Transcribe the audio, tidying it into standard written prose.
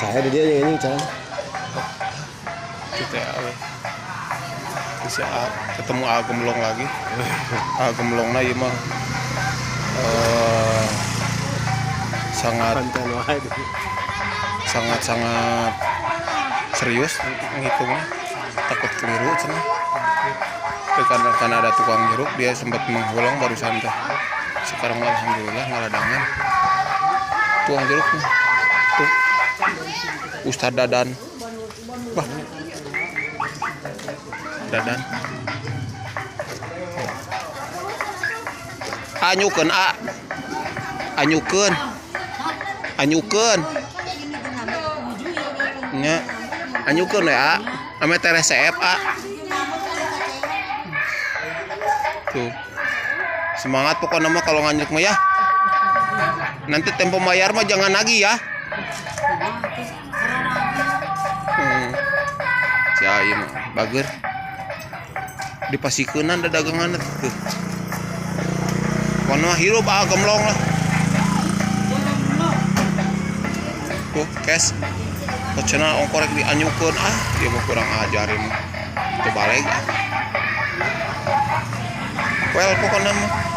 Saya di dia yang ini can. Kita ya bisa ketemu A Gemblong lagi. A Gemblongna ieu mah sangat Konten wae. Sangat sangat serius ngitungnya, takut keliru cenah. Tapi karena ada tukang jeruk, dia sempat menghulang barusan teh. Sekarang mah alhamdulillah ngaladangan tukang jeruk mah. Tuh, Ustad Dadan. Wah, Dadan anyukeun, a anyukeun, anyukeun nya, anyukeun ya, ame teh resep a. Tuh, semangat pokoknya mah kalau nganyuk mah ya. Nanti tempo bayar mah jangan lagi ya. Si ieu mah bager dipasikeunnan da dagangan tuh. Pokoknya mah hirup ah, gemlong lah. Tuh, cash. Cenah ongko rek dianyukeun, ah dia mah kurang ajar mah. Teu baleg ah. Well, pokoknya mah.